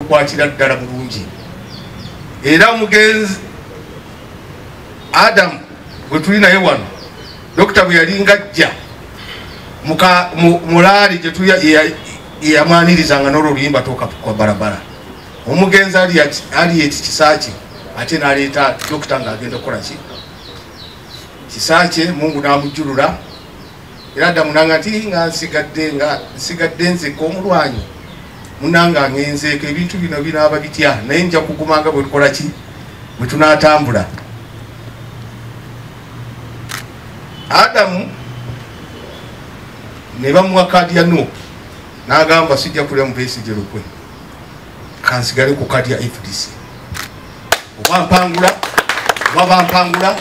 Kwatira ddala bulungi. Era omugenzi Adam gwe tuli naye wano, dokita bwe yalinga ajja mulaali gye tuli yamwanirizanga n'olwo oluyimba Toka kwa Barabara. Omugenzi Harriet Kisakye ate n'aleeta dokita ng'agenda okukola ki Kisakye, Mungu n'amujjulula. Era Adamu nanga nti nga nsigadde nzeka omulwanyi munanga ngenzeeko, ebintu bino binaaba bitya, naye nja kugumanga bwe tukola ki bwe tunaatambula. Adamu ne bamuwa kaadi ya NUP n'agamba sijja kulya mu Besigye lukwe, kansigale ku kaadi ya FDC, oba mpangula oba bampangula.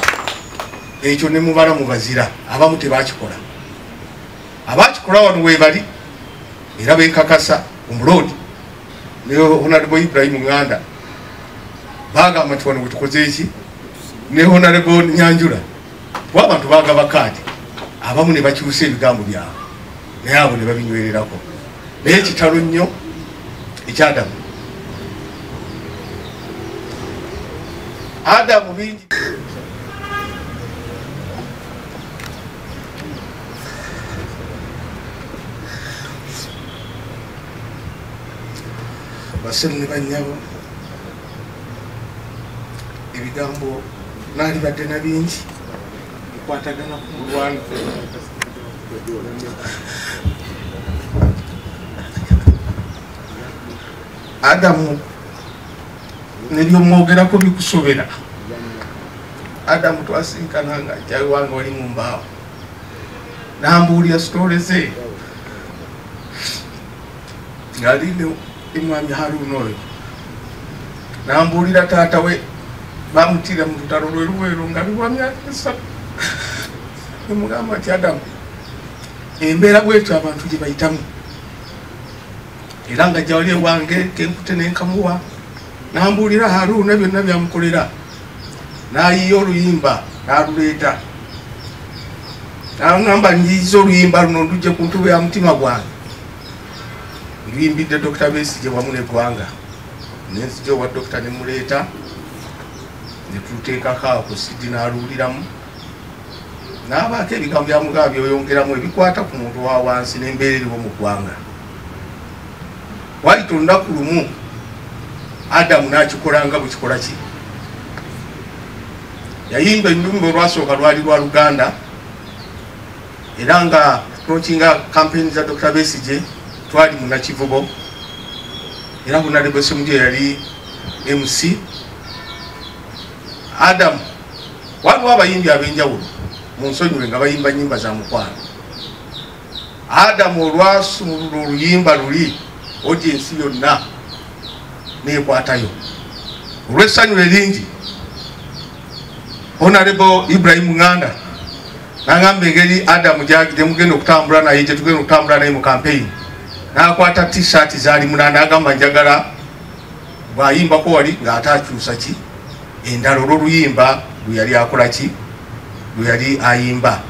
Ekyo ne mubala mu bazira abamu tebakikola, abakikola wano weebali era benkakasa omuloodi ne Honorable Ibrahim Nganda bagamba nti wano bwe tukoze eki, ne Honorable Nyanjula, kuba abantu bagaba kaadi abamu ne bakyusa ebigambo byabwe naye abo ne babinywererako. Naye kitalo nnyo ekyadamu Adamu bingi. Basebo ne bannyabo, ebigambo naalibadde na bingi bikwatagana ku mulwana. Adamu nebyomwogerako bikusobera. Adamu twasinkana nga ajja wange wali mu mbaawo, nambuulira sitole ze ng'ali ne Mwami Haruna oyo, nambuulira taata we bamutira mu lutalo lwe Luweero nga ali wa myaka 3. Nemugamba nti Adamu, embeera bwetyo abantu gye bayitamu, era nga ajja wali ewange kenkute nenkamuwa, nambuulira Haruna byonna byamukolera, n'ayiya oluyimba n'aluleeta, n'angamba njiyiza oluyimba luno ndujje ku ntubo ya mutima gwange, nduyimbidde Dr. Besigye wamu n'eggwanga. Nenzija owa dokita ne muleeta ne tuteekako awo ku CD n'aluwuliramu, n'abaako ebigambo byamugaba byoyongeramu ebikwata ku muntu wa wansi n'embeera eriwo mu ggwanga. Wayita olunaku lumu Adamu n'akikola nga bwe kikola ki. Yayimba ennyumba olwasooka lwali lwa Luganda, era nga tukinga kampeyini za Dr. Besigye twali Munnakivubo, era Honorable Ssemujju yali MC. Adamu waliwo abayimbi ab'enjawulo mu nsonyiwe nga bayimba nnyimba za mukwano. Adamu olwasumulula oluyimba luli audience yonna neekwatayo olw'essanyu eringi. Honorable Ibrahim Nganda n'agamba engeri Adamu gyemugenda okutambula naye, gye tugenda okutambula naye mu campaign, n'akwata t-shirt zaali 8 n'agamba njagala bw'ayimbako wali ng'ate akyusa ki endala olw'oluyimba lwe yali akola ki lwe yali ayimba.